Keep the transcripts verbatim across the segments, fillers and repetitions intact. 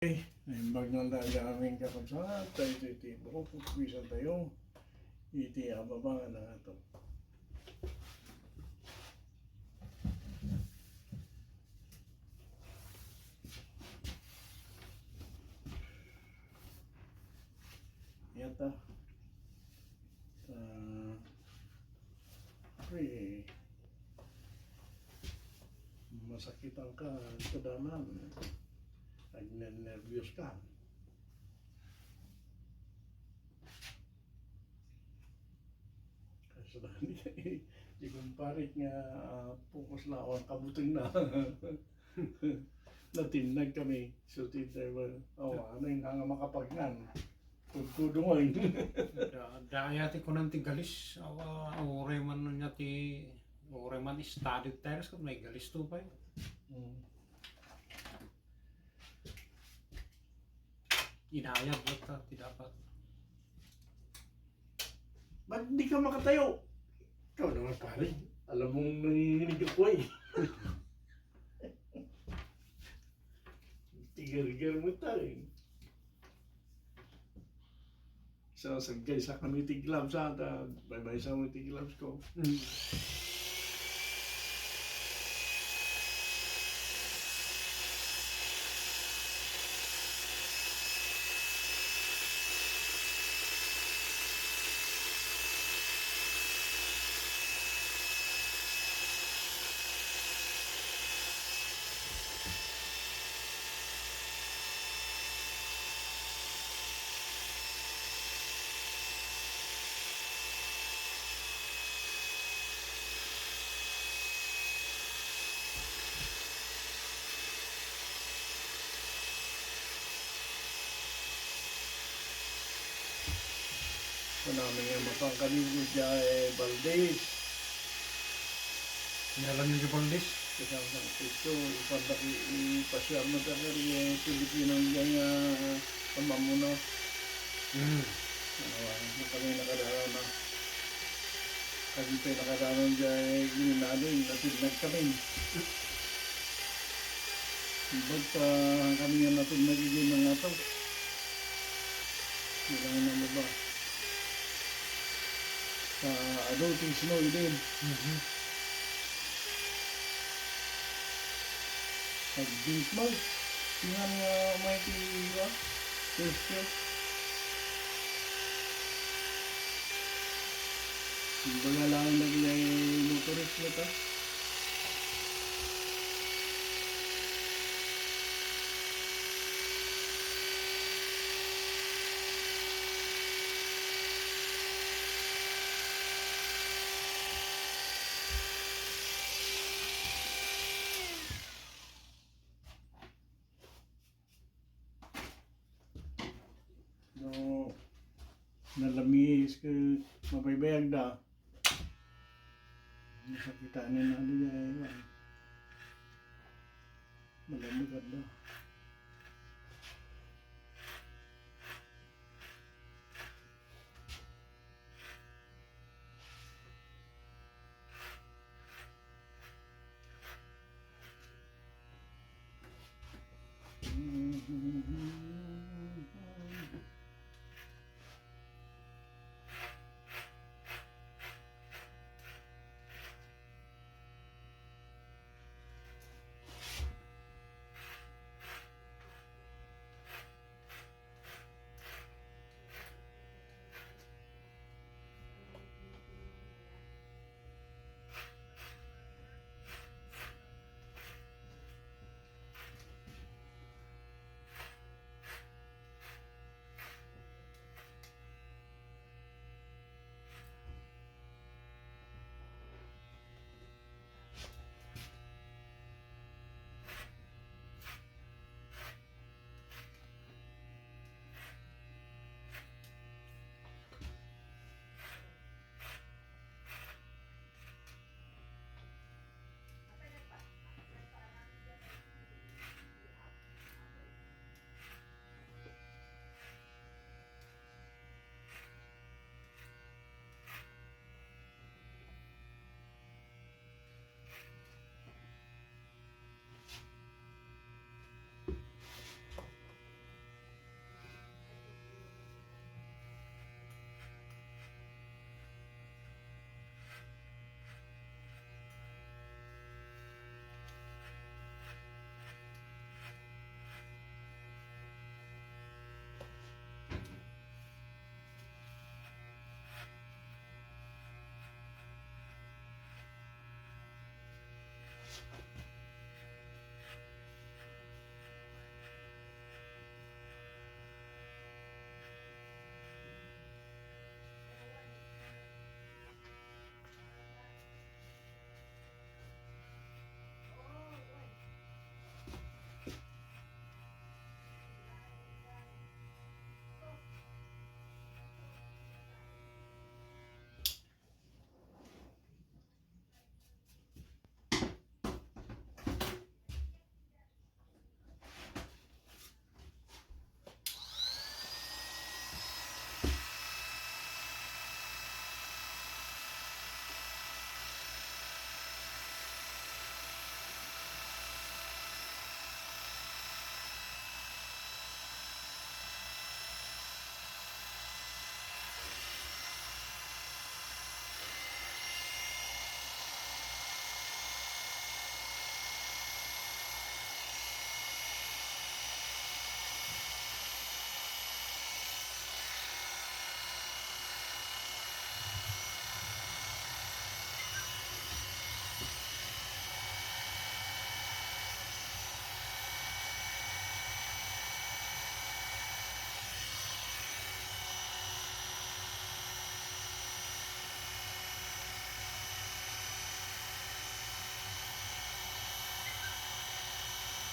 Okay, naimbag nga aldaw amin kakabsat, tayo iti, iti, buko, pagkuisan tayo, iti ababa nga ato. Yata. Ah, pre, masakitan ka, ito daman. Nagnenervyos ka. Kasla ni, ni kumparet nga, ah, focus na awan kabuteng na. Natinnag kami. So, ti driver, oh, ano yung nga makapagngan? Tudtudungan. Da, daya ti kunan ti galis. Awa, uray man niya ti, uray man study tires ket may galis to pay. Mm. Inayab latta ti dapat. Ba't di ka makatayo? Ikaw naman, pare. Alam mong nanginginig ako eh. Tigar-gar mo tayo. So, saggay sa kami ti gloves, ha, ta baybay sa mo ti gloves ko. Mm. Kunam nga mapangkaligo diay Valdez. Ngalan ni Valdez? Isang San Pedro, ipanda-, i-, ipasiar mo ta kari, eh, Pilipino diay nga, ah, pamamuna. Hmm. Ah, kami nakadaan na. Kami pay nakadaan diay, eh, ginadin, natinnag kami. Basta kami nga natinnag idi nga ato. Kailangan na ba? Sa adulting snow din. Mhm. Pag Bismarck, tingnan nga may tiwa. Yes, yes. Baga lang naging motorist na ta. No, nalamis ket mabaybayag da. Nakakita ni na di ay, ah, malamig da.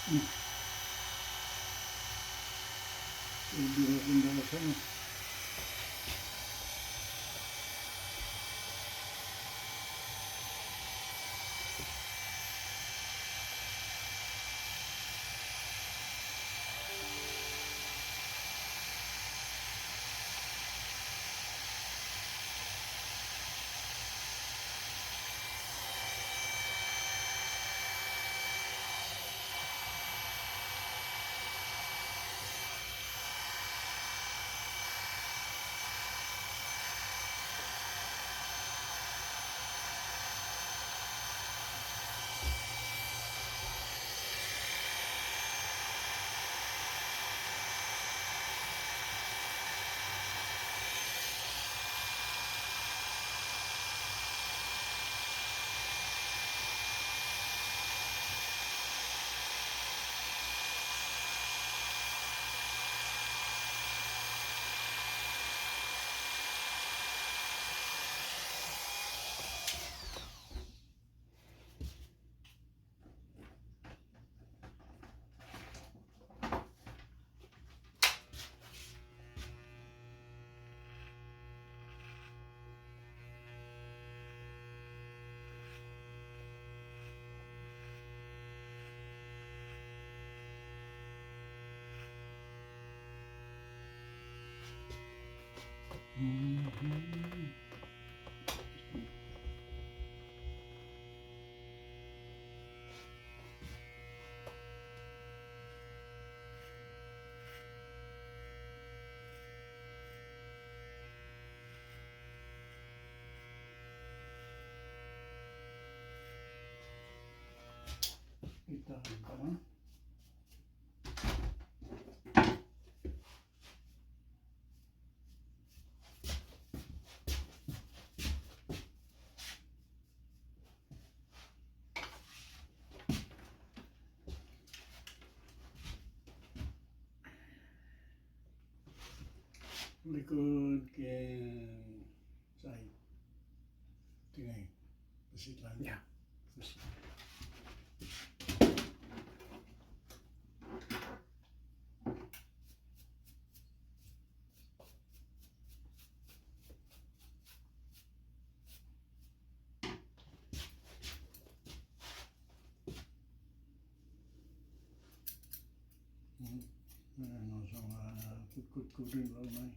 Hindi na kung nasa na. Ita ka na. Likod kay Say. Tingay. Basit lang. Yeah. Hmm. Ano, sa mga kutkut ko rin lang, Nay.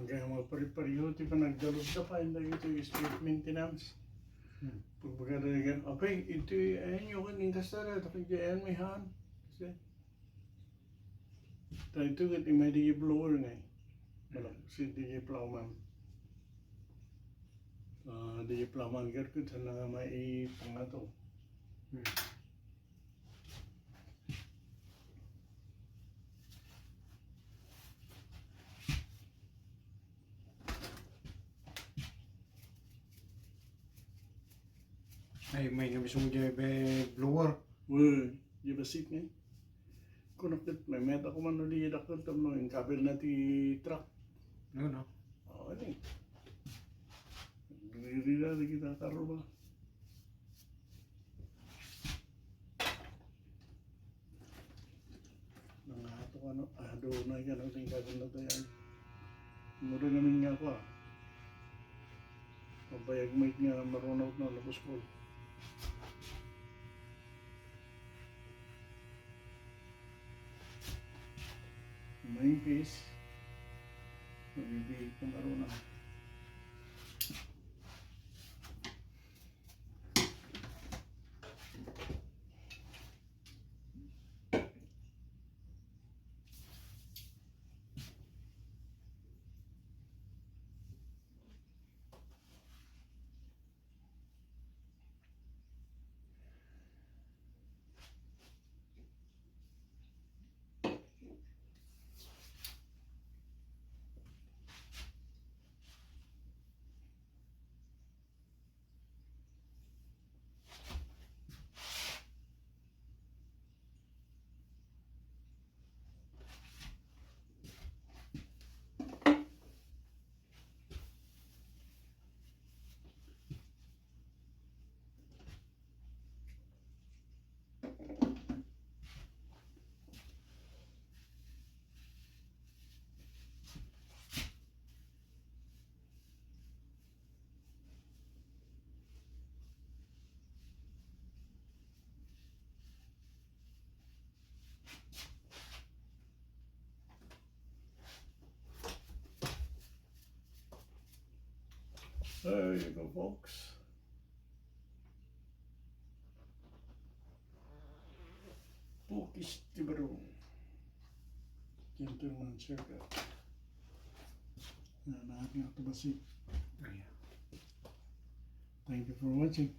Kaya mga pare-pareho ti panagdalus da pa, inda ito yung street maintenance. Hmm. Pagbaga da nga, "Apay, ito yung, ayan yung kan inkasara, tapos di ayan may han." Kasi, tayo ito, kat imay di blower nga eh. Malak-, si D J Plowman. Ah, D J Plowman, kat kung saan na nga may pangato. Hmm. Ay, may nga mismo dyan, be, blower. Uy, di ba seat nga? Kunakit, may meta ko man no di dakot tam no, yung cover na ti truck. Ano, no? Oo, ano eh. Rira, rira, kita karo ba? Nangato ka, no? Ah, doon na yan, ang tingkagan na tayo. Mura namin nga ako, ah. Mabayag mo nga marunaw na nabuskol. Main piece. Magbibigay ko marunaw. There you go, folks. Bukis ti Barong. Gentleman circle. Na, na, na, ito ba si Ayan. Thank you for watching.